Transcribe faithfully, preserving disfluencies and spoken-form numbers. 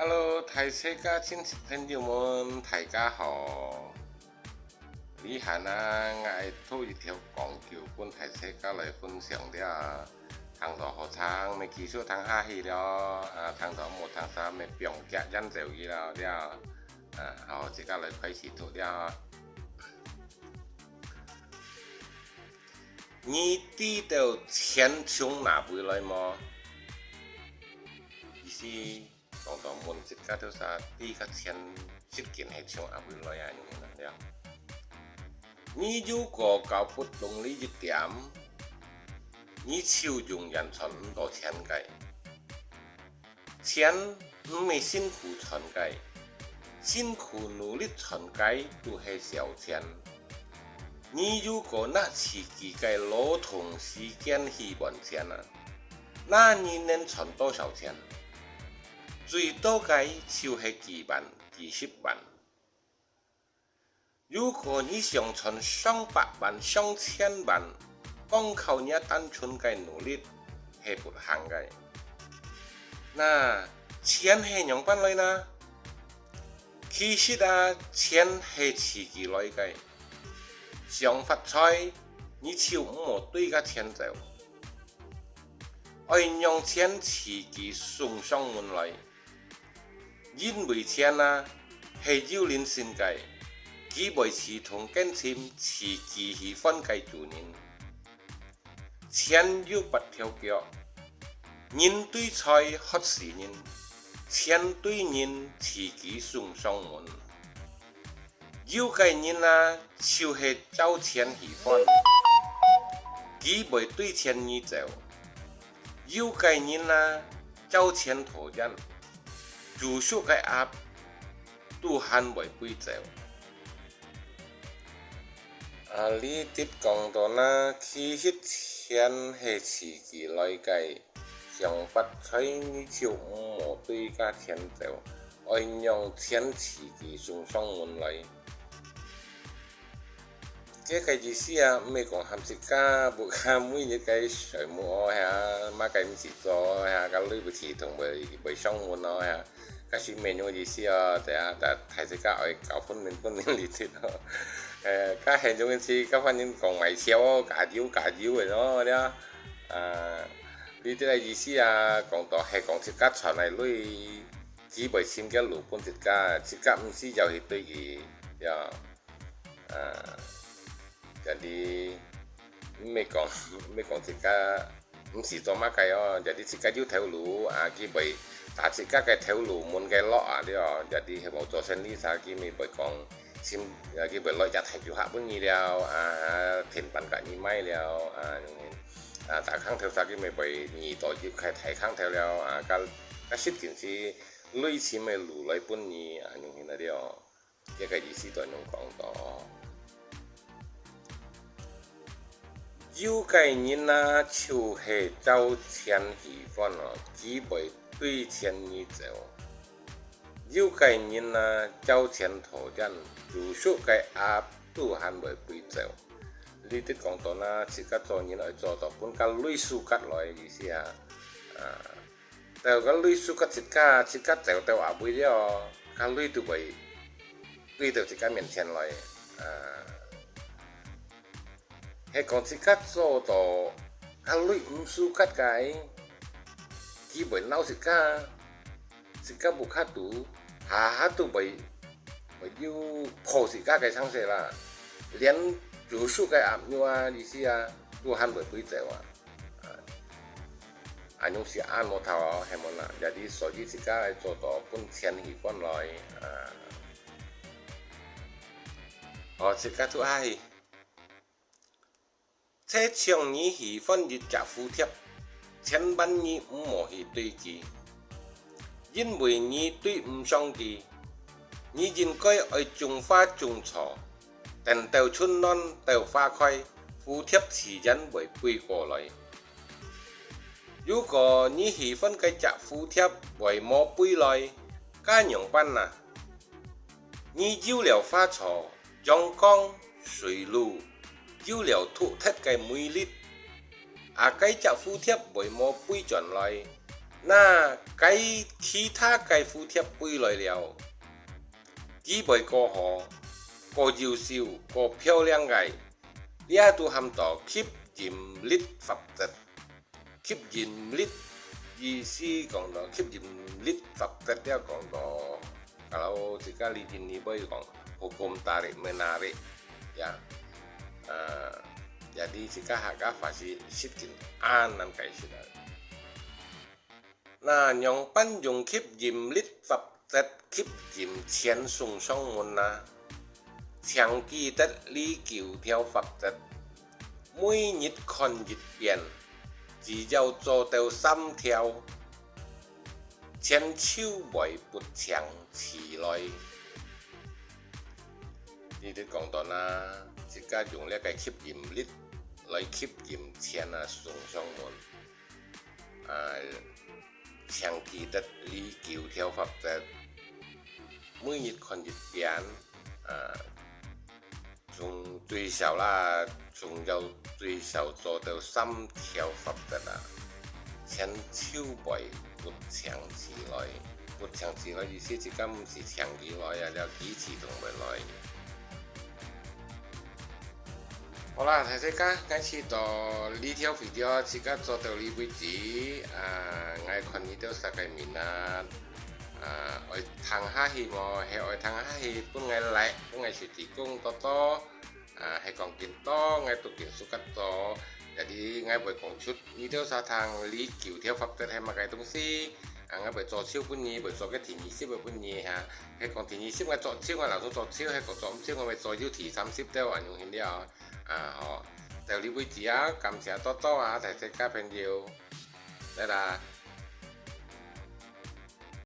Hello，大自家親戚朋友們，大家好！這下啊，𠊎愛討一條講究分大自家來分享了。聽著好聽，乜繼續聽下去了；啊，聽著無聽煞，乜放遽沿走去了，了。啊，好，自家來開始討了。你知著錢從哪位來無？意思 講到問自家兜儕，知个錢實際係從哪位來啊，恁樣了。你如果搞不懂這一點，你就永遠賺毋到錢个。錢毋係辛苦賺个，辛苦努力賺个都係小錢。你如果拿自己个勞動時間去換錢啊， 那你能賺多少錢？最多个就係幾萬、幾十萬。如果你想賺上百萬、上千萬，光靠若單純个努力係不行个。那錢係仰般來呢？其實啊，錢係自家來个。想發財，你就毋好追个錢走。 愛讓錢自家送上門來，因為錢啊，係有靈性个，佢會自動跟尋自家喜歡个主人。錢有八條腳，人追財渴死人，錢追人自家送上門。 有个人啊，就係照錢喜歡，佢會追錢而走；有个人啊，照錢討厭，煮熟个鴨都還會飛走。啊，這兜講到呢，其實錢係自家來个， 想發財你就毋好追个錢走，愛讓錢自家送上門來。這个意思啊，毋係講喊自家屋下每日个稅務哦，係啊，麼个毋使做哦，係啊，該鐳會自動會，會上門哦，係啊。該係毋係恁樣意思哦，對啊，但大自家愛搞分明分明這兜哦。呃，該係恁樣意思，該反正講賣笑哦，加油加油个咯，對啊。啊， 這兜个意思啊，講到係講自家賺个鐳，佢會尋个路分自家，自家毋使要去追佢，呀。啊，jadi，毋係講，毋係講自家毋使做麼个哦，jadi自家有頭路啊，佢會打自家个頭路門个路啊，對哦，jadi係無做生理儕，佢乜會講，尋，啊，佢會來隻大酒客分你了，啊，平板甲你賣了，啊， 啊，大空頭儕佢乜會遇到入去大空頭了，啊，該，該實際係鐳尋个路來分你，啊，恁樣个了。這个意思就恁樣講到。有个人啊，就係照錢喜歡哦，佢會追錢而走；有个人啊，照錢討厭，煮熟个鴨都還會飛走。 這兜講到呢，自家做人愛做到分該鐳收結來意思啊。啊，到該鐳收結自家，自家走到哪位了，該鐳都會追到自家面前來。啊，係講自家做到該鐳毋收結个，佢會惱自家，自家屋下肚，下下都會 會有破自家个常識啦，連煮熟个鴨肉啊，意思啊，都還會飛走啊。啊，恁樣係恁無頭哦，係無啦？Jadi所以自家愛做到分錢喜歡來，啊。哦，自家做下去。 就像你喜歡一隻蝴蝶，千萬你毋好去追佢，因為你追毋上佢。你應該愛種花種草，等到春暖到花開，蝴蝶自然會飛過來。如果你喜歡个隻蝴蝶會無飛來，該仰般啊？你有了花草， 陽光、水露，有了獨特个魅力，啊，該隻蝴蝶會無飛轉來，那該其他个蝴蝶飛來了，佢會過好、過優秀、過漂亮个，這都喊做吸引力法則。吸引力意思講到，吸引力法則了講到，kalau自家裡今日會講hukum tarik menarik，ya。啊，jadi自家客家話係實情恁樣解釋啊。 那仰般用吸引力法則吸引錢送上門啊？請記得這九條法則，每日看一遍，只要做到三條，錢就會不請自來。你都講到啦，自家用這个吸引力來吸引錢啊，送上門。 啊，請記得這九條法則，每日看一遍，啊，從最少啦，從要最少做到三條法則啊，錢就會不請自來。不請自來意思，自家毋係請佢來啊，了佢自動會來。 好啦，大家，𠊎試到這條video自家做到這為止，啊，𠊎看你兜儕个面啊，啊，愛聽下去無？係愛聽下去，分𠊎like，分𠊎手指公多多，啊，係講更多，𠊎都更suka做。Jadi𠊎會講出你兜儕聽這九條法則係麼个東西，啊，𠊎會做手分你，會做个第二集个分你哈。係講第二集𠊎做手，𠊎老早做手，係講做毋手，𠊎會做有第三集个，恁樣形了。 啊，好，到這為止啊，感謝多多啊，大家朋友。來啦，